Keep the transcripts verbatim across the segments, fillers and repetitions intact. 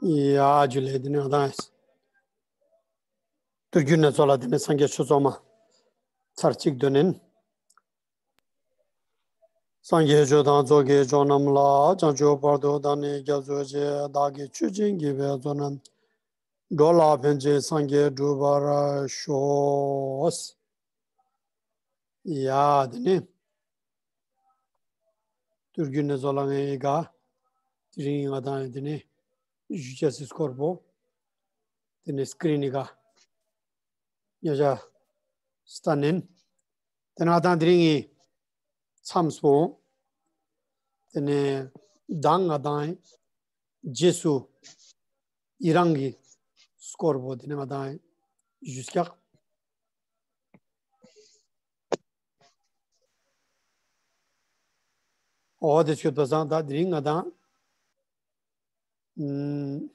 ཡ་ཇུ་ལེ། དེ་ནས་ང་དང་ཏུར་གུན་ནས་ཚོ་ལ་དེ་ནས་སངས་རྒྱས་ཆོས་ཚོགས་མ་ཚར་གཅིག་འདོན་ནན། སངས་རྒྱས་ཆོས་དང་ཚོགས་ཀྱི་མཆོག་རྣམས་ལ། བྱང་ཆུབ་བར་དུ་བདག་ནི་སྐྱབས་སུ་མཆི། བདག་གིས་ཆོས་བྱེད་བགྱིས་པའི་ཚོགས་རྣམས། འགྲོ་ལ་ཕན་ཕྱིར་སངས་རྒྱས་འགྲུབ་པར་ཤོག། ཡ་དེ་ནས་ཏུར་གུན་ནས་ཚོ་ལ་ངའི་ཀ་དེ་རིང་ང་དང་དེ་ནས་ཞུ་ཅེས་སི་སྐོར་པོ་དེ་ནས་སི་ཀྲིན་ནི་ཀ་ཉེ་ཞ་སྟན་ནན། དེ་ནས་ང་དང་དེ་རིང་ངི་མཚམས་པོ་དེ་ནས་མདང་ང་དང་རྗེས་སུ་ཡི་རང་གི་སྐོར་པོ་དེ་ནས་ང་དང་ཞུས་ཀྱག། འོ་དེ་ཞུས་པ་སང་ད་དེ་རིང་ང་དང་ཨུམ་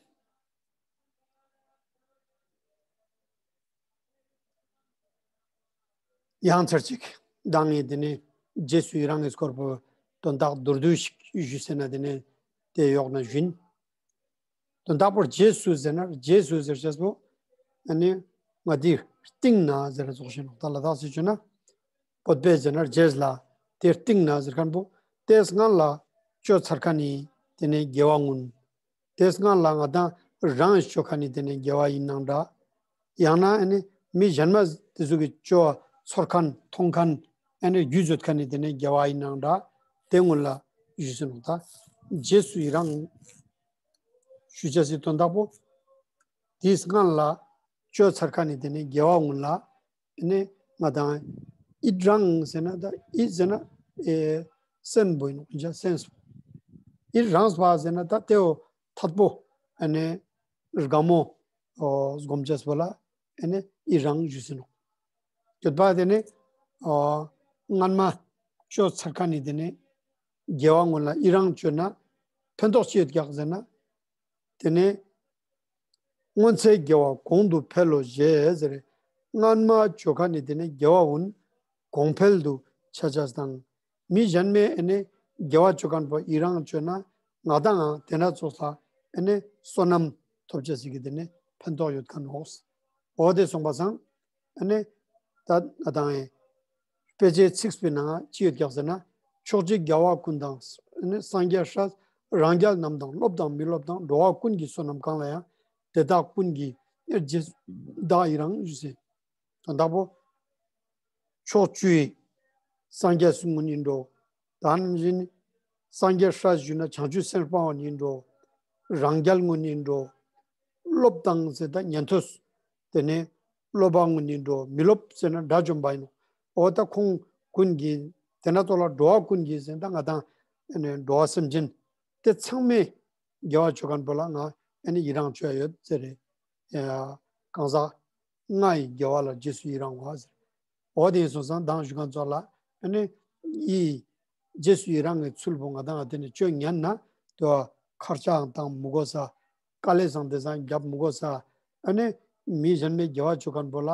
ཡང་ཚར་གཅིག་མདང་ངི་དེ་ནས་རྗེས་སུ་ཡི་རང་གི་སྐོར་པོ་དོན་དག་མདོར་བསྡུས་ཤིག་ཞུས་ཟེར་ན་དེ་ནས་དེ་ཡོག་ན་ཞུན། དོན་དག་པོ་རྗེས་སུ་ཟེར་ན་རྗེས་སུ་ཟེར་ཅེས་པོ་ཨ་ནི་ང་དེ་རྟིང་ན་ཟེར་ཙོགས་ཤིག་ནོག། ད་ལ་དྭགས་སི་ཆོས་ན་བོད་པའི་ཟེར་ན་རྗེས་ལ་དེ་རྟིང་ན་ཟེར་མཁན་པོ་དེ་སྔན་ལ་ཅོ་ཚར་མཁན་ནི་དེ་ནས་དགེ་བ་ངུན། དེ་སྔན་ལ་ང་དང་རང་ཅོ་མཁན་ནི་དེ་ནས་དགེ་བ་ཡིན་ནང་འདྲ། ཡང་ན་ཨ་ནི་མི་གཞན་མ་དེ་ཚོ་གི་ཅོ་ཚོར་མཁན་མཐོང་མཁན་ཨ་ནི་རྒྱུས་ཡོད་མཁན་ནི་དེ་ནས་དགེ་བ་ཡིན་ནང་འདྲ། དེ་ངུན་ལ་ཞུས་ཟེར་ནོག། ད་རྗེས་སུ་ཡི་རང་ཞུ་ཅེས་སི་དོན་དག་པོ་དེ་སྔན་ལ་ཅོ་ཚར་མཁན་ནི་དེ་ནས་དགེ་བ་ངུན་ལ་ཨ་ནི་ང་དང་ཡི་རང་ཟེར་ན་ད་ཡི་ཟེར་ན་ཨེ་སེམས་པོ་ཡིན་ནོག། ཡི་རང་བ་ཟེར་ན་ད་དེའོ་ཐད་པོ་ཨ་ནི་དགའ་མོ་སྒོམ་ཅེས་པོ་ལ་ཨ་ནི་ཡི་རང་ཞུས་ཟེར་ནོག། ཡོད་པ་དེ་ནས་སྔན་མ་ཅོ་ཚར་མཁན་ནི་དེ་ནས་དགེ་བ་ངུན་ལ་ཡི་རང་ཅོས་ན་ཕན་ཐོགས་ཅི་ཡོད་ཀྱག་ཟེར་ན། དེ་ནས་སྔོན་ཚེ་དགེ་བ་གོང་དུ་འཕེལ་ལོ་ཞེས་ཟེར། སྔན་མ་ཅོ་མཁན་ནི་དེ་ནས་དགེ་བ་ངུན་གོང་འཕེལ་དུ་ཆ་ཅེས་དང་། མི་གཞན་མའི་ཨ་ནི་དགེ་བ་ཅོ་མཁན་པོ་ཡི་རང་ཅོས་ན་ང་དང་ང་དེ་ན་ཙོགས་ལ་ཨ་ནི་བསོད་ནམས་ཐོབ་ཅེས་སི་གི་དེ་ནས་ཕན་ཐོགས་ཡོད་མཁན་ནོག། འོ་དེ་སོང་པ་སང་ཨ་ནི་ད་ང་དང་ངི་དཔེ་ཆའི་ཚིགས་པོའི་ནང་ཅི་ཡོད་ཀྱག་ཟེར་ན། ཕྱོགས་བཅུའི་རྒྱལ་བ་ཀུན་དང་། ཨ་ནི་སངས་རྒྱས་སྲས་རང་རྒྱལ་རྣམས་དང་། སློབ་དང་མི་སློབ་དང་། འགྲོ་བ་ཀུན་གྱི་བསོད་ནམས་གང་ལ་ཡང་། དེ་དག་ཀུན་གྱི་རྗེས་བདག་ཡི་རང་ཞུས་ཟེར། དོན་དག་པོ་ཕྱོགས་བཅུའི་སངས་རྒྱས་ངུན་ཡིན་འགྲོ། ད་ནང་བཞིན་སངས་རྒྱས་སྲས་ཞུས་ན་བྱང་ཆུབ་སེམས་དཔའ་ངུན་ཡིན་འགྲོ། རང་རྒྱལ་ངུན་ཡིན་འགྲོ། སློབ་དང་ཟེར་ད་ཉན་ཐོས། དེ་ནས་སློབ་པ་ངུན་ཡིན་འགྲོ། མི་སློབ་ཟེར་ན་དགྲ་བཅོམ་པ་ཡིན་ནོག། འོ་ད་ཁོང་ཀུན་གྱི་དེ་ན་ཙོགས་ལ་འགྲོ་བ་ཀུན་གྱི་ཟེར་ད་ང་དང་ཨ་ནི་འགྲོ་བ་སེམས་ཅན་དེ་ཚང་མའི་དགེ་བ་ཅོ་མཁན་པོ་ལ་ང་ཨ་ནི་ཡི་རང་ཅོ་ཡ་ཡོད་ཟེར་རེ། གང་ཟག་ལྔ་ཡི་དགེ་བ་ལ་རྗེས་སུ་ཡི་རང་བ་ཟེར། འོ་དེ་སོང་ཙང་མདང་ཞུ་མཁན་ཙོགས་ལ་ཨ་ནི་ཡི་རྗེས་སུ་ཡི་རང་གི་ཚུལ་པོ་ང་དང་ང་དེ་ནས་ཅོ་ཉན་ན་དེ་བ་ཁར་ཆའང་བཏང་མི་དགོས་ས། དཀའ་ལས་སང་དེ་སང་རྒྱབ་མི་དགོས་ས། ཨ་ནི་མི་གཞན་པའི་དགེ་བ་ཅོ་མཁན་པོ་ལ་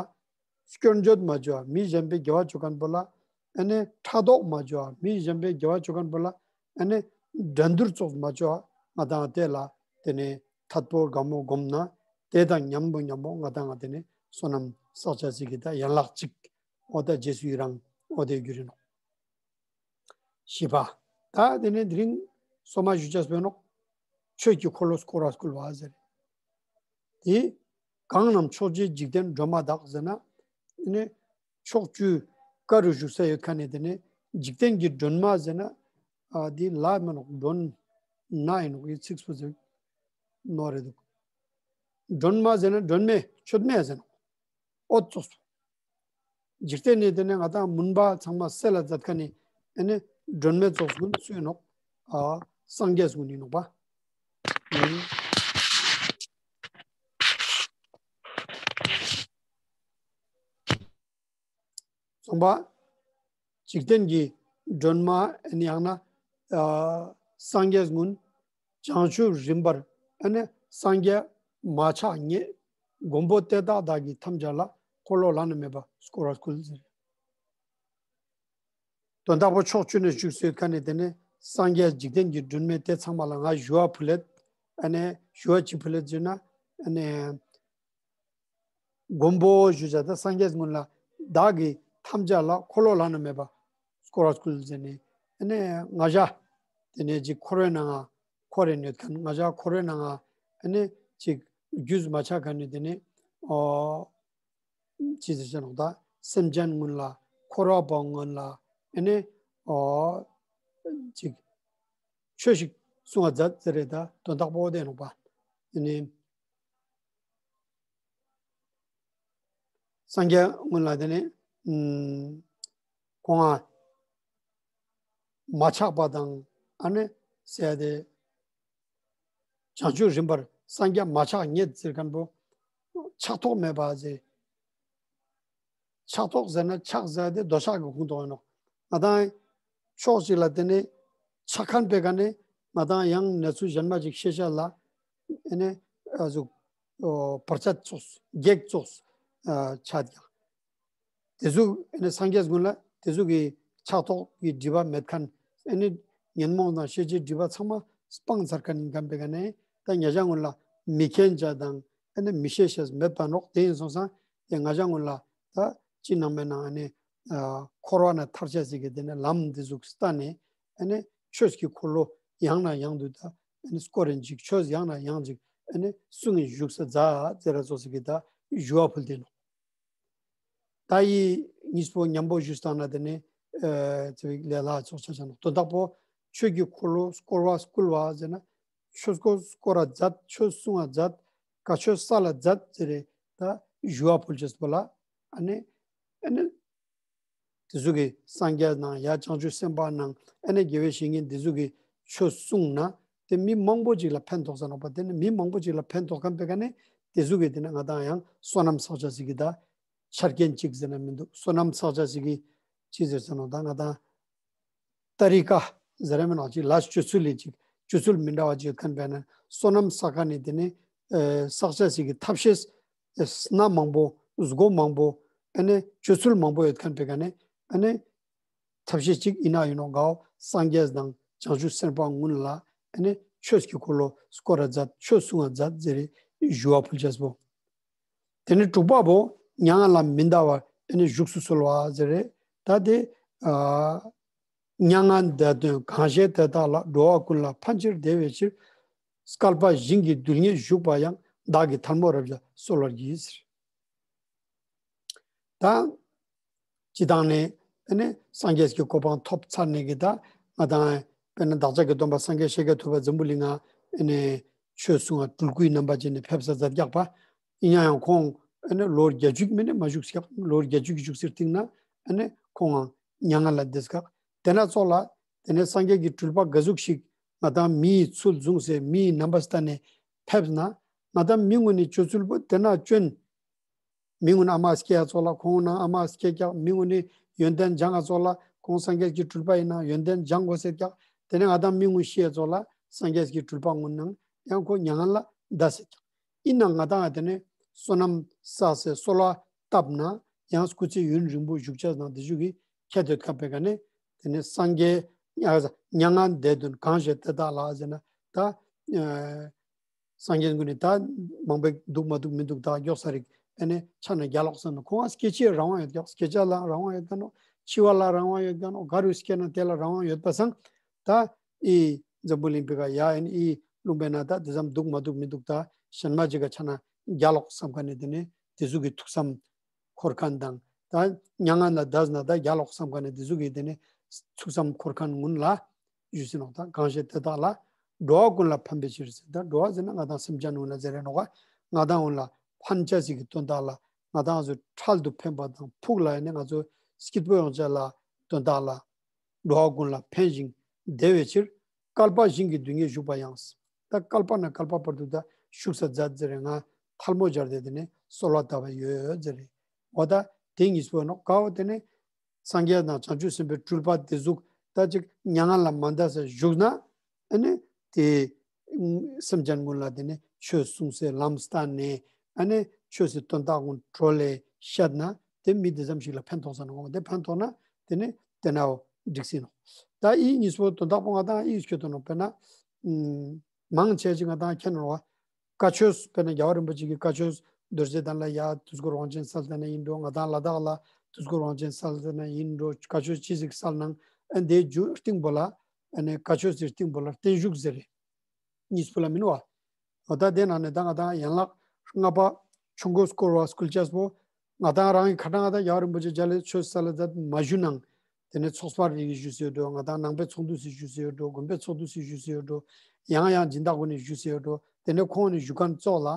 སྐྱོན་བརྗོད་མ་ཅོ་བ། མི་གཞན་པའི་དགེ་བ་ཅོ་མཁན་པོ་ལ་ཨ་ནི་ཕྲག་དོག་མ་ཅོ་བ། མི་གཞན་པའི་དགེ་བ་ཅོ་མཁན་པོ་ལ་ཨ་ནི་འགྲན་བསྡུར་ཙོགས་མ་ཅོ་བ། ང་དང་དེ་ལ་དེ་ནས་ཐད་པོ་དགའ་མོ་སྒོམ་ན་དེ་དང་མཉམ་པོ་མཉམ་པོ་ང་དང་ང་དེ་ནས་བསོད་ནམས་བསགས་ཅེས་སི་གི་ད་ཡན་ལག་ཅིག། འོ་ད་རྗེས་སུ་ཡི་རང་འོ་དེ་རྒྱུ་རེད་ནོག། བཞི་པ། ད་དེ་ནས་དེ་རིང་སོ་མ་ཞུ་ཅེས་པོ་ནོག། ཆོས་ཀྱི་འཁོར་ལོ་བསྐོར་བར་བསྐུལ་བ་ཟེར། དེ་གང་རྣམས་ཕྱོགས་བཅུའི་འཇིག་རྟེན་སྒྲོན་མ་དག་ཟེར་ན། དེ་ནས་ཕྱོགས་བཅུའི་ཀ་རུ་བཞུགས་ས་ཡོད་མཁན་ནི་དེ་ནས་འཇིག་རྟེན་གྱི་སྒྲོན་མ་ཟེར་ན། ཨ་དེ་ལ་མ་ནོག། སྒྲོན་མ་ཡིན་ནོག། ཡི་ཚིགས་པོ་ཟེར་ནོག་རེད་འདུག། སྒྲོན་མ་ཟེར་ན་སྒྲོན་མེ་མཆོད་མེ་ཟེར་ནོག། འོ་ཙོགས་སོ། འཇིག་རྟེན་ནི་དེ་ནས་ང་དང་མུན་པ་ཚང་མ་སེལ་ལ་མཛད་མཁན་ནི་ཨ་ནི་སྒྲོན་མེ་ཙོགས་ཀུན་སུ་ཡིན་ནོག། ཨ་སངས་རྒྱས་ཀུན་ཡིན་ནོག་པ། སོང་པ། འཇིག་རྟེན་གྱི་སྒྲོན་མ་ཨ་ནི་ཡང་ན་ཨ་སངས་རྒྱས་ཀུན་བྱང་ཆུབ་རིམ་པར་ཨ་ནི་སངས་རྒྱས་མ་ཆགས་ངེས། མགོན་པོ་དེ་དག་བདག་གིས་ཐམས་ཅད་ལ། འཁོར་ལོ་བླ་ན་མེད་པ་བསྐོར་བར་བསྐུལ་ཟེར། དོན་དག་པོ་ཕྱོགས་བཅུ་ནས་བཞུགས་སུ་ཡོད་མཁན་ནི་དེ་ནས་སངས་རྒྱས་འཇིག་རྟེན་གྱི་སྒྲོན་མེ་དེ་ཚང་མ་ལ་ང་ཞུ་བ་ཕུལ་ལེད། ཨ་ནི་ཞུ་བ་ཅི་ཕུལ་ལེ་ཟེར་ན། ཨ་ནི་མགོན་པོ་ཞུ་བྱ་ད་སངས་རྒྱས་ཀུན་ལ་བདག་གིས་ཐམས་ཅད་ལ་འཁོར་ལོ་བླ་ན་མེད་པ་བསྐོར་བ་བསྐུལ་ཟེར་ནས། ཨ་ནི་ང་ཞ་དེ་ནས་ཅིག་འཁོར་བའི་ནང་ང་འཁོར་རེ་ནུས་མཁན། ང་ཞ་འཁོར་བའི་ནང་ང་ཨ་ནི་ཅིག་རྒྱུས་མ་ཆགས་མཁན་ནི་དེ་ནས་ཨོ་ཅི་ཟེར་ཅེ་ནོག་ད། སེམས་ཅན་ཀུན་ལ་འཁོར་བ་པོ་ཀུན་ལ་ཨ་ནི་ཨོ་ཅིག་ཆོས་ཤིག་གསུང་བ་མཛད་ཟེར་རེ་ད་དོན་དག་པོ་དེ་ནོག་པ། ཨ་ནི་སངས་རྒྱས་ཀུན་ལ་དེ་ནི་ཨུམ་ཁོང་ང་མ་ཆགས་པ་དང་། ཨ་ནི་ཟེར་ཏེ་བྱང་ཆུབ་རིམ་པར་སངས་རྒྱས་མ་ཆགས་བརྙེས་ཟེར་མཁན་པོ་ཆགས་ཐོགས་མེད་པ་ཟེར། ཆགས་ཐོགས་ཟེར་ན་ཆགས་ཟེར་ཏེ་འདོད་ཆགས་ཀྱི་ཁུངས་གཏོགས་ཡིན་ནོག། ང་དང་ཕྱོགས་གཅིག་ལ་དེ་ནི་ཆགས་མཁན་པའི་ཀ་ནི་ང་དང་ཡང་གནས་ཚུལ་གཞན་མ་ཅིག་ཤེས་བྱ་ལ་ཨ་ནི་ཨ་ཟུག་ཨོ་བར་ཆད་ཙོགས་གེགས་ཙོགས་ཨ་ཆགས་ཀྱང་། དེ་ཟུག་ཨ་ནི་སངས་རྒྱས་ཀུན་ལ་དེ་ཟུག་གི་ཆགས་ཐོགས་ཀྱི་སྒྲིབ་པ་མེད་མཁན། ཨ་ནི་ཉོན་མོངས་དང་ཤེས་བྱའི་སྒྲིབ་པ་ཚང་མ་སྤངས་ཚར་མཁན་ཡིན་མཁན་པའི་ཀ་ནི་ད་ང་ཞ་ཀུན་ལ་མི་མཁྱེན་བྱ་དང་ཨ་ནི་མི་ཤེས་བྱ་མེད་པ་ནོག། དེ་ཡིན་སོང་ཙང་དེ་ང་ཞ་ཀུན་ལ་ད་ཅི་ནང་མེད་ནང་ཨ་ནི་ཨ་འཁོར་བ་ནས་ཐར་བྱ་ཟེར་གི་དེ་ནི་ལམ་འདི་ཟུག་བསྟན་ནས། ཨ་ནི་ཆོས་ཀྱི་འཁོར་ལོ་ཡང་ནས་ཡང་དུ་ད་ཨ་ནི་བསྐོར་རིན་ཅིག། ཆོས་ཡང་ནས་ཡང་ཅིག་ཨ་ནི་གསུང་ངིན་བཞུགས་ས་མཛད་ཟེར་ར་ཙོགས་ཟེར་གི་ད་ཞུ་བ་ཕུལ་ཏེ་ནོག། ད་འི་གཉིས་པོ་མཉམ་པོ་ཞུས་བཏང་ན་དེ་ནི་ཨ་ཚེ་བིག་ལས་ལ་ཙོགས་ཆ་ཆ་ནོག། དོན་དག་པོ་ཆོས་ཀྱི་འཁོར་ལོ་བསྐོར་བ་བསྐུལ་བ་ཟེར་ན་ཆོས་འཁོར་བསྐོར་ར་མཛད། ཆོས་གསུང་བ་མཛད། བཀའ་ཆོས་སལ་ལ་མཛད་ཟེར་རེ་ད་ཞུ་བ་ཕུལ་ཅེས་པོ་ལ་ཨ་ནི་ཨ་ནི་དེ་ཟུག་གི་སངས་རྒྱས་ནང་ཡ་བྱང་ཆུབ་སེམས་དཔའ་ནང་ཨ་ནི་དགེ་བའི་བཤེས་གཉེན་དེ་ཟུག་གི་ཆོས་གསུངས་ན་དེ་མི་མང་པོ་ཅིག་ལ་ཕན་ཐོགས་ས་ནོག་པ། དེ་ནི་མི་མང་པོ་ཅིག་ལ་ཕན་ཐོགས་མཁན་པའི་ཀ་ནི་དེ་ཟུག་གི་དེ་ནི་ང་དང་ཡང་བསོད་ནམས་བསགས་བྱ་ཟེར་གི་ད་ཆ་རྐྱེན་ཅིག་ཟེར་ན་མི་འདུག། བསོད་ནམས་བསགས་བྱ་ཟེར་གི་ཅི་ཟེར་ཟེར་ནོག། ད་ང་དང་ཏ་རི་ཀ་ཟེར་ར་མེད་ནོག། ཅིག་ལ་སྤྱོད་ཚུལ་ལས་ཅིག་སྤྱོད་ཚུལ་མི་འདྲ་བ་ཅིག་ཡོད་མཁན་པས་ན་བསོད་ནམས་བསགས་མཁན་ནི་དེ་ནི་ཨ་བསགས་བྱ་ཟེར་གི་ཐབས་ཤེས་སྣ་མང་པོ་སྒོ་མང་པོ་ཨ་ནི་སྤྱོད་ཚུལ་མང་པོ་ཡོད་མཁན་པའི་ཀ་ནི་ཨ་ནི་ཐབས་ཤེས་ཅིག་ཡིན་ན་ཡིན་ནོག། གའོ་སངས་རྒྱས་དང་བྱང་ཆུབ་སེམས་དཔའ་ཀུན་ལ་ཨ་ནི་ཆོས་ཀྱི་འཁོར་ལོ་བསྐོར་ར་མཛད། ཆོས་གསུང་བ་མཛད་ཟེར་རེ་ཞུ་བ་ཕུལ་ཅེས་པོ། དེ་ནི་དྲུག་པ་བོ་མྱ་ངན་ལས་མི་འདའ་བར་ཨ་ནི་བཞུགས་སུ་གསོལ་བ་ཟེར་རེ། ད་དེ་ཨ་མྱ་ངན་འདས་དོན་གང་ཞིག་དེ་དག་ལ། འགྲོ་བ་ཀུན་ལ་ཕན་ཕྱིར་བདེ་བའི་ཕྱིར། བསྐལ་པ་ཞིང་གི་རྡུལ་སྙེད་བཞུགས་པ་ཡང་། བདག་གིས་ཐལ་མོ་སྦྱར་བྱས་གསོལ་བར་བགྱི་ཟེར། ད་སྤྱིར་བཏང་ནས་ཨ་ནི་སངས་རྒྱས་ཀྱི་གོ་འཕང་ཐོབ་ཚར་ནས་གི་ད་ང་དང་དཔེར་ན་བདག་ཅག་གི་སྟོན་པ་སངས་རྒྱས་ཤཱཀྱ་ཐུབ་པ་འཛམ་བུ་གླིང་ང་ཨ་ནི་ཆོས་གསུང་བ་སྤྲུལ་སྐུའི་རྣམ་པ་ཅན་ནི་ཕེབས་ས་མཛད་ཀྱག་པ། ཡིན་ན་ཡང་ཁོང་ཨ་ནི་ལོ་བརྒྱད་ཅུ་མ་ནེ་མ་བཞུགས་ཀྱག། ལོ་བརྒྱད་ཅུ་གི་བཞུགས་སའི་སྟིང་ནེ་ཨ་ནི་ཁོང་ང་མྱ་ངན་ལས་འདས་ཀྱག། དེ་ན་ཙོགས་ལ་དེ་ནས་སངས་རྒྱས་ཀྱི་སྤྲུལ་པ་ག་ཟུག་ཞིག་ང་དང་མིའི་ཚུལ་བཟུང་སྟེ་མིའི་རྣམ་པ་སྟན་ནས་ཕེབས་ན་ང་དང་མི་ཀུན་ནི་སྤྱོད་ཚུལ་པོ་དེ་ན་སྐྱོན། མི་ཀུན་ཨ་མ་སྐྱེ་ཡ་ཙོགས་ལ་ཁོང་ནང་ཨ་མ་སྐྱེ་ཀྱག། མི་ཀུན་ནི་ཡོན་ཏན་སྦྱང་ང་ཙོགས་ལ་ཁོང་སངས་རྒྱས་ཀྱི་སྤྲུལ་པ་ཡིན་ན་ཡོན་ཏན་སྦྱང་དགོས་ཟེར་ཀྱག། དེ་ནས་ང་དང་མི་ཀུན་ཤི་ཡ་ཙོགས་ལ་སངས་རྒྱས་ཀྱི་སྤྲུལ་པ་ཀུན་ནང་ཡང་ཁོ་མྱ་ངན་ལས་འདས་ཟེར་ཀྱག། ཡིན་ནའང་ང་དང་ང་དེ་ནས་བསོད་ནམས་བསགས་སེ་གསོལ་བ་བཏབ་ན་ཡང་སྐུ་ཚེ་ཡུན་རིང་པོ་བཞུགས་ཅེས་ནང་དེ་ཟུག་གི་ཁྱད་ཡོད་ཁན་པའི་ཀ་ནས་དེ་ནས་སངས་རྒྱས་མྱ་ངན་འདས་དོན་གང་ཞིག་དེ་དག་ལ་ཟེར་ན་ད་ཨ་སངས་རྒྱས་ཀུན་ནི་ད་མང་པོ་འདུག་མ་འདུག་མི་འདུག་ད་མགྱོགས་ས་རིག་ཨ་ནི་ཆ་ན་རྒྱལ་ལོག་སོང་ན་ཁོང་ང་སྐྱེ་འཆི་རང་དབང་ཡོད་ཀྱག། སྐྱེ་ཆ་ལ་རང་དབང་ཡོད་ཀྱག་ནོག། འཆི་བ་ལ་རང་དབང་ཡོད་ཀྱག་ནོག། ག་རུ་སྐྱེ་ན་དེ་ལ་རང་དབང་ཡོད་པ་སང་ད་ཨི་འཛམ་བུ་གླིང་པའི་ཀ་ཡ་ཨ་ནི་ཨི་ལུང་པའི་ནང་ད་དེ་ཙམ་འདུག་མ་འདུག་མི་འདུག། ད་གཞན་མ་ཅིག་ག་ཆ་ན་རྒྱལ་ལོག་བསམ་ཁན་ནི་དེ་ནི་དེ་ཟུག་གི་ཐུགས་བསམ་འཁོར་ཁན་དང་ད་མྱ་ངན་ལས་འདས་ན་ད་རྒྱལ་ལོག་བསམ་ཁན་ནི་དེ་ཟུག་གི་དེ་ནི་ཐུགས་བསམ་འཁོར་ཁན་ཀུན་ལ་ཞུས་ཟེར་ནོག། ད་གང་ཞིག་དེ་དག་ལ་འགྲོ་བ་ཀུན་ལ་ཕན་པའི་ཕྱིར་ཟེར། ད་འགྲོ་བ་ཟེར་ན་ང་དང་སེམས་ཅན་ཀུན་ལ་ཟེར་རེ་ནོག། ང་དང་ཀུན་ལ་ཕན་ཅེས་ཀྱི་དོན་དག་ལ་ང་དང་ཚོ་འཕྲལ་དུ་ཕན་པ་དང་ཕུགས་ལ་ཡ་ནི་ང་ཚོ་སྐྱིད་པོ་ཡོང་ཅེས་ལ་དོན་དག་ལ་འགྲོ་བ་ཀུན་ལ་ཕན་ཞིང་བདེ་བའི་ཕྱིར། བསྐལ་པ་ཞིང་གི་རྡུལ་སྙེད་བཞུགས་པ་ཡང་། ད་བསྐལ་པ་ནས་བསྐལ་པ་བར་དུ་ད་བཞུགས་ས་མཛད་ཟེར་རེ་ང་ཐལ་མོ་སྦྱར་ཏེ་དེ་ནས་གསོལ་བ་བཏབ་པ་ཡོད་ཟེར་རེ། འོ་ད་དེ་གཉིས་པོ་ནོག། ག་བོ་དེ་ནས་སངས་རྒྱས་དང་བྱང་ཆུབ་སེམས་དཔའི་སྤྲུལ་པ་དེ་ཟུག་ད་ཅིག་མྱ་ངན་ལས་མ་འདས་ས་བཞུགས་ན་ཨ་ནི་དེ་སེམས་ཅན་ཀུན་ལ་དེ་ནས་ཆོས་གསུངས་སེ་ལམ་སྟན་ནས་ཨ་ནི་ཆོས་སི་དོན་དག་ཀུན་གྲོལ་ལེ་བཤད་ན་དེ་མི་དེ་ཙམ་ཞིག་ལ་ཕན་ཐོགས་ས་ནོག། དེ་ཕན་ཐོགས་ན་དེ་ནས་དེ་ནའོ་འགྲིག་སེ་ནོག། ད་ཨི་གཉིས་པོ་དོན་དག་པོ་ང་དང་ཨི་ཁྱོད་དོ་ནོག། དཔེར་ན་ཨུམ་ མང་ཆེ་ཅིག་ང་དང་ཁྱེད་ནོར་བ། བཀའ་ཆོས་དཔེར་ན་རྒྱལ་བ་རིན་པོ་ཆེ་གི་བཀའ་ཆོས་རྡོ་རྗེ་གདན་ལ་ཡ་དུས་འཁོར་དབང་ཆེན་སལ་ཏེ་ན་ཡིན་འགྲོ། ང་དང་ལ་དྭགས་ལ་དུས་འཁོར་དབང་ཆེན་སལ་ཏེ་ན་ཡིན་འགྲོ། བཀའ་ཆོས་ཅི་ཞིག་སལ་ནང་ཨ་དེ་རྒྱུ་རྟིང་པོ་ལ་ཨ་ནི་བཀའ་ཆོས་སི་རྟིང་པོ་ལ་བརྟན་བཞུགས་ཟེར་རེ། གཉིས་པོ་ལ་མིན་བ། འོ་ད་དེ་ནང་ནས་ད་ང་དང་ཡན་ལག་ལྔ་པ་ཆོས་འཁོར་བསྐོར་བ་སྐུལ་ཅེས་པོ། ང་དང་རང་གི་ཁ་གྲངས་ང་དང་རྒྱལ་བ་རིན་པོ་ཆེ་མཇལ་ལེ་ཆོས་སལ་ལ་མཛད་མ་ཞུ་ནང་། དེ་ནས་ཚོགས་པ་རེ་ཞུས་ཡོད་འགྲོ། ང་དང་ནང་པའི་ཚོགས་འདུ་སི་ཞུས་ཡོད་འགྲོ། དགོན་པའི་ཚོགས་འདུ་སི་ཞུས་ཡོད་འགྲོ། ཡང་ཡང་སྦྱིན་བདག་གུན་ནི་ཞུས་ཡོད་འགྲོ། དེ་ནས་ཁོང་ནི་ཞུ་མཁན་ཙོགས་ལ་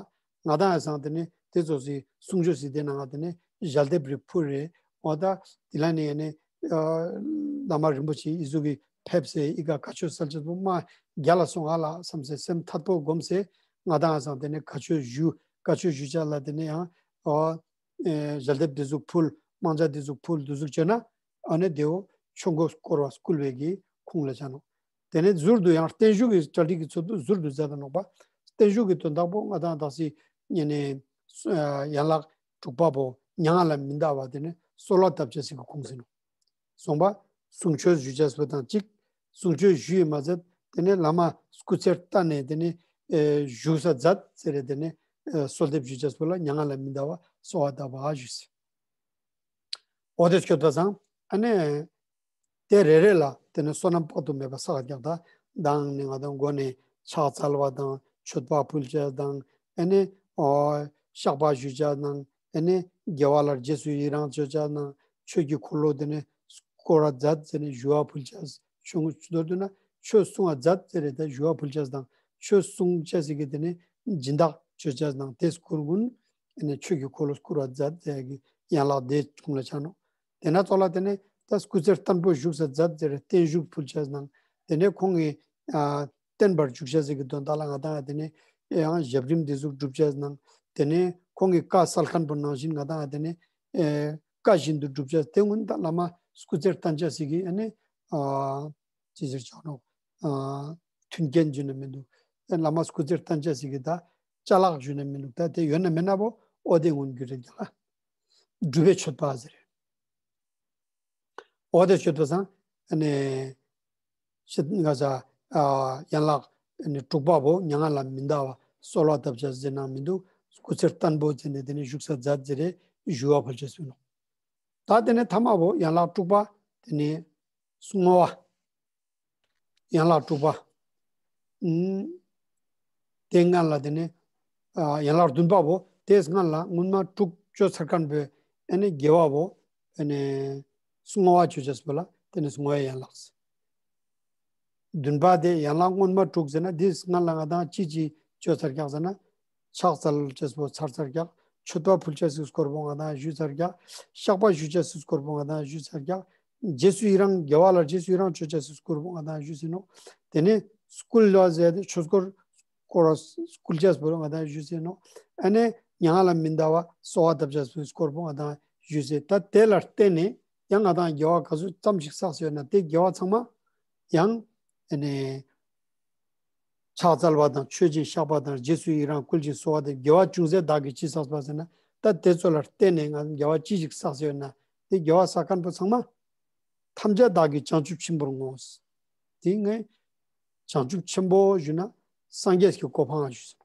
ང་དང་ཡ་སང་དེ་ནས་དེ་ཙོགས་སི་གསུང་ཆོས་སི་དེ་ནང་ང་དེ་ནས་ཞལ་འདེབས་རེ་ཕུལ་རེ། འོ་ད་དེ་ལ་ནི་ཡ་ནི་ཨ་བླ་མ་རིན་པོ་ཆེ་ཨི་ཟུག་གི་ཕེབས་སེ་ཨི་ཀ་བཀའ་ཆོས་སལ་ཅེས་པོ་མ་རྒྱལ་ལ་སོང་ང་ལ་བསམ་སེ་སེམས་ཐད་པོ་སྒོམ་སེ་ང་དང་ཡ་སང་དེ་ནས་བཀའ་ཆོས་ཞུ་བཀའ་ཆོས་ཞུ་ཅེས་ལ་དེ་ནས་ཡང་ཨ་ཨེ་ཞལ་འདེབས་དེ་ཟུག་ཕུལ། མང་ཇ་དེ་ཟུག་ཕུལ། དེ་ཟུག་བྱས་ན་ཨ་ནི་དེའོ་ཆོས་འཁོར་བསྐོར་བ་སྐུལ་བའི་གི་ཁུངས་ལ་ཆ་ནོག། དེ་ནས་ཟུར་དུ་ཡང་བརྟན་བཞུགས་ཀྱི་གྲ་སྒྲིག་གི་ཚུལ་དུ་ཟུར་དུ་མཛད་དེ་ནོག་པ། བརྟན་བཞུགས་ཀྱི་དོན་དག་པོ་ང་དང་དག་སི་ཨ་ནི་ཡན་ལག་དྲུག་པ་པོ་མྱ་ངན་ལས་མི་འདའ་བ་དེ་ནས་གསོལ་བ་བཏབ་ཅེས་སི་གི་ཁུངས་ཟེར་ནོག། སོང་པ། གསུང་ཆོས་ཞུ་ཅེས་པོ་དང་གཅིག། གསུང་ཆོས་ཞུ་ཡི་མ་ཟད་དེ་ནས་བླ་མ་སྐུ་ཚེ་བརྟན་ནས་དེ་ནས་ཨེ་བཞུགས་ས་མཛད་ཟེར་རེ་དེ་ནས་ཨེ་གསོལ་འདེབས་ཞུ་ཅེས་པོ་ལ་མྱ་ངན་ལས་མི་འདའ་བ་གསོལ་བ་བཏབ་པ་ཞུས། འོ་དེ་སྐྱོད་པ་སང་ཨ་ནི་དེ་རེ་རེ་ལ་དེ་ནས་བསོད་ནམས་དཔག་ཏུ་མེད་པ་བསགས་ཀྱག། ད་མདང་ནི་ང་དང་མགོ་ནས་ཕྱག་འཚལ་བ་དང་མཆོད་པ་ཕུལ་ཅེས་དང་ཨ་ནི་ཨོ་བཤགས་པ་ཞུ་ཅེས་དང་ཨ་ནི་དགེ་བ་ལ་རྗེས་སུ་ཡི་རང་བཅོ་ཅེས་དང་ཆོས་ཀྱི་འཁོར་ལོ་དེ་ནས་བསྐོར་བ་མཛད་ཟེར་ནས་ཞུ་བ་ཕུལ་ཅེས། ཆོས་མདོར་བསྡུ་ན་ཆོས་གསུང་བ་མཛད་ཟེར་རེ་ད་ཞུ་བ་ཕུལ་ཅེས་དང་ཆོས་གསུང་ཅེས་སི་གི་དེ་ནས་སྦྱིན་བདག་བཅོ་ཅེས་དང་དེ་སྐོར་གུན་ཨ་ནི་ཆོས་ཀྱི་འཁོར་ལོ་བསྐོར་བ་མཛད་ཟེར་གི་ཡན་ལག་དེ་ཁུངས་ལ་ཆ་ནོག། དེ་ན་ཙོགས་ལ་དེ་ནས་ད་སྐུ་ཚེ་བརྟན་པོ་བཞུགས་ས་མཛད་ཟེར་རེ་བརྟན་བཞུགས་ཕུལ་ཅེས་དང་དེ་ནས་ཁོང་གི་ཨ་བརྟན་པར་བཞུགས་ཅེས་སི་གི་དོན་དག་ལ་ང་དང་ཡ་དེ་ནས་ཡང་ཞབས་རིམ་དེ་ཟུག་སྒྲུབ་ཅེས་དང་དེ་ནས་ཁོང་གི་བཀའ་སལ་མཁན་པོ་ནང་བཞིན་ང་དང་ཡ་དེ་ནས་ཨེ་བཀའ་བཞིན་དུ་སྒྲུབ་ཅེས་དེ་གུན་ད་བླ་མ་སྐུ་ཚེ་བརྟན་ཅེས་སི་གི་ཨ་ནི་ཨ་ཅི་ཟེར་ཆོག་ནོག། ཨ་མཐུན་རྐྱེན་ཞུ་ན་མི་འདུག། ཨེ་བླ་མ་སྐུ་ཚེ་བརྟན་ཅེས་སི་གི་ད་ཅ་ལག་ཞུ་ན་མི་འདུག། ད་དེ་ཡོད་ན་མེད་ན་བོ་འོ་དེ་གུན་གྱུར་རེ་རྒྱག་ལ། སྒྲུབ་པའི་མཆོད་པ་ཟེར། འོ་དེ་མཆོད་པ་སང་ཨ་ནི་ཤེད་ང་ས་ཨ་ཡན་ལག་ཨ་ནི་དྲུག་པ་བོ་མྱ་ངན་ལས་མི་འདའ་བ་གསོལ་བ་བཏབ་ཅེས་ཟེར་ན་མི་འདུག། སྐུ་ཚེ་བརྟན་པོ་ཟེར་ནས་དེ་ནས་བཞུགས་ས་མཛད་ཟེར་རེ་ཞུ་བ་ཕུལ་ཅེས་ཡིན་ནོག། ད་དེ་ནས་ཐ་མ་བོ་ཡན་ལག་དྲུག་པ་དེ་ནས་བསྔོ་བ། ཡན་ལག་དྲུག་པ། ཨུམ། དེ་སྔན་ལ་དེ་ནས་ཨ་ཡན་ལག་བདུན་པ་བོ་དེ་སྔན་ལ་སྔོན་མ་དྲུག་བཅོ་ཚར་མཁན་པོའི་ཨ་ནི་དགེ་བ་བོ་ཨ་ནི་བསྔོ་བ་བཅོ་ཅེས་པོ་ལ་དེ་ནས་བསྔོ་བའི་ཡན་ལག། བདུན་པ་དེ་ཡན་ལག་སྔོན་མ་དྲུག་ཟེར་ན་དེ་སྔན་ལ་ང་དང་ཅི་ཅི་བཅོ་ཚར་ཀྱག་ཟེར་ན། ཕྱག་འཚལ་ཅེས་པོ་ཚར་ཚར་ཀྱག། མཆོད་པ་ཕུལ་ཅེས་སི་སྐོར་པོ་ང་དང་ཞུས་ཚར་ཀྱག། བཤགས་པ་ཞུ་ཅེས་སི་སྐོར་པོ་ང་དང་ཞུས་ཚར་ཀྱག། རྗེས་སུ་ཡི་རང་དགེ་བ་ལ་རྗེས་སུ་ཡི་རང་བཅོ་ཅེས་སི་སྐོར་པོ་ང་དང་ཞུས་ཟིན་ནོག། དེ་ནས་སྐུལ་ལ་ཟེར་ཏེ་ཆོས་སྐོར་སྐོར་སྐུལ་ཅེས་པོ་ང་དང་ཞུས་ཟིན་ནོག། ཨ་ནི་མྱ་ངན་ལས་མི་འདའ་བ་གསོལ་བ་བཏབ་ཅེས་པོའི་སྐོར་པོ་ང་དང་ཞུས་ཟིན། ད་དེ་ལ་བརྟེན་ནས་ཡང་ང་དང་དགེ་བ་ག་ཚོད་ཙམ་ཞིག་བསགས་ཡོད་ན་དེ་དགེ་བ་ཚང་མ་ཡང་ཨ་ནི་ཕྱག་འཚལ་བ་དང་མཆོད་ཅིང་བཤགས་པ་དང་རྗེས་སུ་ཡི་རང་བསྐུལ་ཞིང་གསོལ་བ་དེ་དགེ་བ་ཅུང་ཟད་བདག་གིས་ཅི་བསགས་པ་ཟེར་ན། ད་དེ་ཚོ་ལ་བརྟེན་ནས་ང་དགེ་བ་ཅི་ཞིག་བསགས་ཡོད་ན་དེ་དགེ་བ་བསགས་མཁན་པོ་ཚང་མ་ཐམས་ཅད་བདག་གིས་བྱང་ཆུབ་ཆེན་པོར་བསྔོ། དེ་ངས་བྱང་ཆུབ་ཆེན་པོ་ཞུ་ན་སངས་རྒྱས་ཀྱི་གོ་འཕང་ཞུ།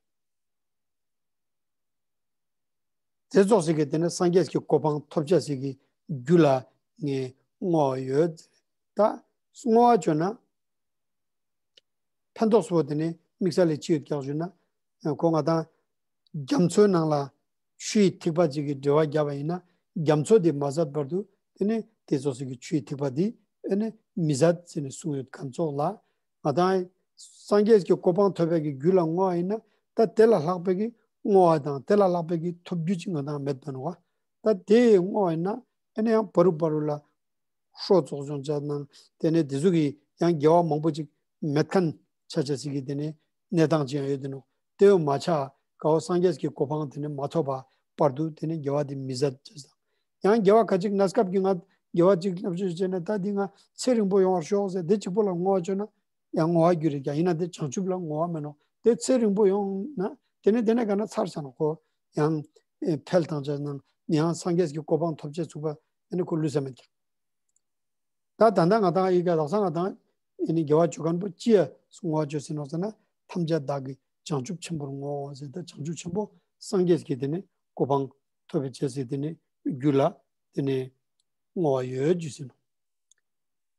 དེ་ཙོགས་ཤིག་གི་དེ་ནས་སངས་རྒྱས་ཀྱི་གོ་འཕང་ཐོབ་ཅེས་ཤིག་གི་རྒྱུ་ལ་ངས་བསྔོ་བ་ཡོད། ད་བསྔོ་བ་བཅོ་ན་ཕན་ཐོགས་སུ་དེ་ནས་དམིགས་བསལ་ལས་ཅི་ཡོད་ཀྱག་ཞུ་ན། ཁོ་ང་དང་རྒྱ་མཚོའི་ནང་ལ་ཆུའི་ཐིགས་པ་ཅིག་གི་འབྲེལ་བ་བརྒྱབ་པ་ཡིན་ན་རྒྱ་མཚོ་དེ་མ་ཟད་བར་དུ་དེ་ནས་དེ་ཙོགས་ཤིག་གི་ཆུའི་ཐིགས་པ་དེ་ཨ་ནི་མི་ཟད་ཟེར་ནས་གསུངས་ཡོད་མཁན་ཙོགས་ལ། ང་དང་སངས་རྒྱས་ཀྱི་གོ་འཕང་ཐོབ་པའི་གི་རྒྱུ་ལ་བསྔོ་བ་ཡིན་ན་ད་དེ་ལ་ལྷག་པའི་གི་བསྔོ་བ་དང་དེ་ལ་ལྷག་པའི་གི་ཐོབ་རྒྱུ་ཅིག་ང་དང་མེད་པ་ནོག། ད་དེ་བསྔོ་བ་ཡིན་ན་ཨ་ནི་ཡང་བར་དུ་བར་དུ་ལ་ཤོ་ཙོགས་བྱུང་ཅེས་ནང་དེ་ནས་དེ་ཟུག་གི་ཡང་དགེ་བ་མང་པོ་ཅིག་མེད་མཁན་ཆ་ཅེས་ཤིག་གི་དེ་ནས་གནས་སྟངས་ཅིག་ཡང་ཡོད་དེ་ནོག། དེ་ཡང་མ་ཆ་ག་བོ་སངས་རྒྱས་ཀྱི་གོ་འཕང་དེ་ནས་མ་ཐོབ་པ་བར་དུ་དེ་ནས་དགེ་བ་དེ་མི་ཟད་ཅེས་དང་། ཡང་དགེ་བ་ཁ་ཅིག་གནས་སྐབས་ཀྱི་ང་དགེ་བ་ཅིག་བསྔོ་བ་བཅོས་ན་ད་འདི་ང་ཚེ་རིང་པོ་ཡོང་བར་ཤོག་ཟེར་དེ་གཅིག་པོ་ལ་བསྔོ་བ་བཅོས་ན་ཡང་བསྔོ་བ་རྒྱུ་རེད་ཀྱང་ཡིན་ན་དེ་བྱང་ཆུབ་ལ་བསྔོ་བ་མིན་ནོག། དེ་ཚེ་རིང་པོ་ཡོང་ན་དེ་ནས་དེ་ནས་ག་ན་ཚར་ཆ་ནོག། ཁོ་ཡང་ཨེ་འཕེལ་བཏང་ཅེས་ནང་ཡང་སངས་རྒྱས་ཀྱི་གོ་འཕང་ཐོབ་ཅེས་ཚུགས་པ་ཨ་ནི་ཁོ་ལུས་ས་མེད་ཀྱང་། ད་ད་ལྟ་ང་དང་ཨི་ཀ་དག་ས་ང་དང་ཨ་ནི་དགེ་བ་བཅོ་མཁན་པོ་ཅི་ཡ་བསྔོ་བ་བཅོས་ཟིན་ནོག་ཟེར་ན། ཐམས་ཅད་བདག་གིས་བྱང་ཆུབ་ཆེན་པོར་བསྔོའོ་ཟེར་ཏེ་བྱང་ཆུབ་ཆེན་པོ་སངས་རྒྱས་ཀྱི་དེ་ནི་གོ་འཕང་ཐོབ་པའི་ཆེད་ཟེར་དེ་ནི་རྒྱུ་ལ་དེ་ནི་བསྔོ་བ་ཡོད་རྒྱུ་ཟེར་ནོག།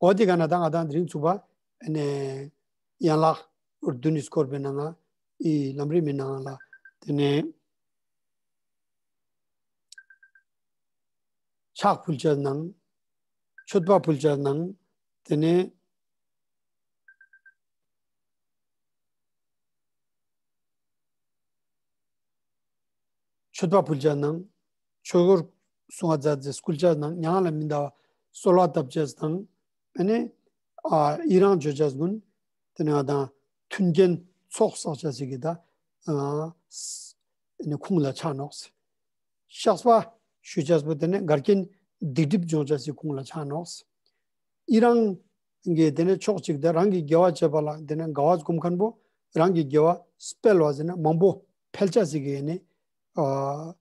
འོ་དེ་ག་ན་ད་ང་དང་དེ་རིང་ཚུགས་པ་ཨ་ནི་ཡན་ལག་བདུན་ནི་སྐོར་བའི་ནང་ང་ཨི་ལམ་རིམ་མི་ནང་ལ་དེ་ནི་ཕྱག་ཕུལ་ཆ་ནང་མཆོད་པ་ཕུལ་ཆ་ནང་དེ་ནི་མཆོད་པ་ཕུལ་ཆ་ནང་ཆོས་གོས་སྲུང་བ་མཛད་དེ་སྐུལ་ཆ་ནང་མྱ་ངན་ལས་མི་འདའ་བ་གསོལ་བ་བཏབ་ཆ་དང་ཨ་ནི་ཨ་ཡི་རང་བཅོ་ཆ་གུན་དེ་ནི་ང་དང་མཐུན་རྐྱེན་ཚོགས་བསགས་ཆ་ཟེར་གི་ད་ཨ་ནི་ཁུངས་ལ་ཆ་ནོག། བཤགས་པ་ཞུ་ཆ་པོ་དེ་ནི་འགལ་རྐྱེན་སྡིག་སྒྲིབ་སྦྱོང་ཆ་ཟེར་ཁུངས་ལ་ཆ་ནོག། ཡི་རང་གི་དེ་ནི་ཕྱོགས་གཅིག་དེ་རང་གི་དགེ་བ་བྱེད་པ་ལ་དེ་ནི་དགའ་བ་སྒོམ་མཁན་པོ་རང་གི་དགེ་བ་སྤེལ་བ་ཟེར་ན་མང་པོ་འཕེལ་ཆ་ཟེར་གི་ནི་ཨ་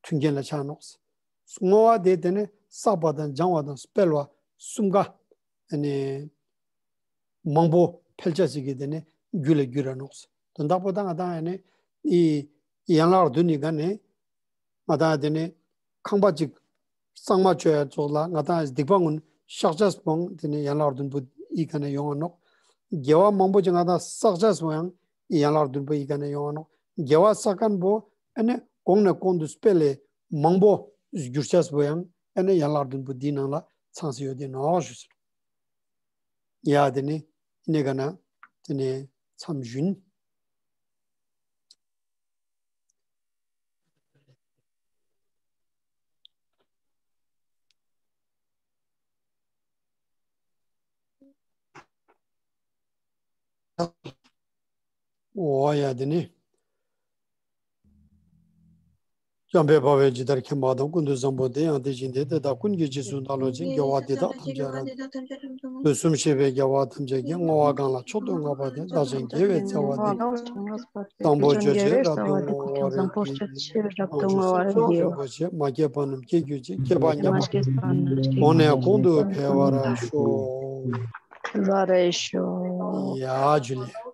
མཐུན་རྐྱེན་ལ་ཆ་ནོག། བསྔོ་བ་དེ་དེ་ནི་བསགས་པ་དང་སྦྱང་བ་དང་སྤེལ་བ་གསུམ་ཀ་ཨ་ནི་མང་པོ་འཕེལ་ཆ་ཟེར་གི་དེ་ནི་རྒྱུ་ལ་འགྱུར་ར་ནོག། དོན་དག་པོ་ད་ང་དང་ཨ་ནི་ཨི་ཡན་ལག་བདུན་ནི་ག་ནི་ང་དང་དེ་ནི་ཁང་པ་ཅིག་གཙང་མ་བཅོ་ཡ་ཙོགས་ལ་ང་དང་སྡིག་པ་གུན་བཤགས་ཆ་སྤོང་དེ་ནི་ཡན་ལག་བདུན་པོ་ཨི་ཀ་ནས་ཡོང་ང་ནོག། དགེ་བ་མང་པོ་ཅིག་ང་དང་བསགས་ཆ་སྤོང་ཡང་ཡན་ལག་བདུན་པོ་ཨི་ཀ་ནས་ཡོང་ང་ནོག། དགེ་བ་བསགས་མཁན་པོ་ཨ་ནི་གོང་ནས་གོང་དུ་སྤེལ་ལེ་མང་པོ་འགྱུར་ཆ་སྤོང་ཡང་ཨ་ནི་ཡན་ལག་བདུན་པོ་དེའི་ནང་ལ་ཚང་སེ་ཡོད་དེ་ནོག་ཞུ་ཟེར། ཡ་དེ་ནི་ཨི་ནི་ག་ན་དེ་ནི་མཚམས་བཞུགས། འོ་ཡ་དེ་ནི། འཇམ་དཔལ་དཔའ་བོས་ཇི་ལྟར་མཁྱེན་པ་དང་། ཀུན་ཏུ་བཟང་པོ་དེ་ཡང་དེ་བཞིན་ཏེ། དེ་དག་ཀུན་གྱི་རྗེས་སུ་བདག་སློབ་ཅིང་། དགེ་བ་འདི་དག་ཐམས་ཅད་རབ་ཏུ་བསྔོ་བ། དུས་གསུམ་གཤེགས་པའི་རྒྱལ་བ་ཐམས་ཅད་ཀྱིས། བསྔོ་བ་གང་ལ་མཆོག་ཏུ་བསྔགས་པ་དེས། བདག་ཀྱང་དགེ་བའི་རྩ་བ་འདི་ཡིས། དང་པོ་ཆོས་རྗེ་རབ་ཏུ་བསྔོ་བར་བགྱི། རིན་པོ་ཆེ་མ་སྐྱེས་པ་རྣམས་སྐྱེ་གྱུར་ཅིག། སྐྱེས་པ་ཉམས་པ་གོང་ནས་གོང་དུ་འཕེལ་བར་ཤོག། ཡ་ཇུ་ལེ།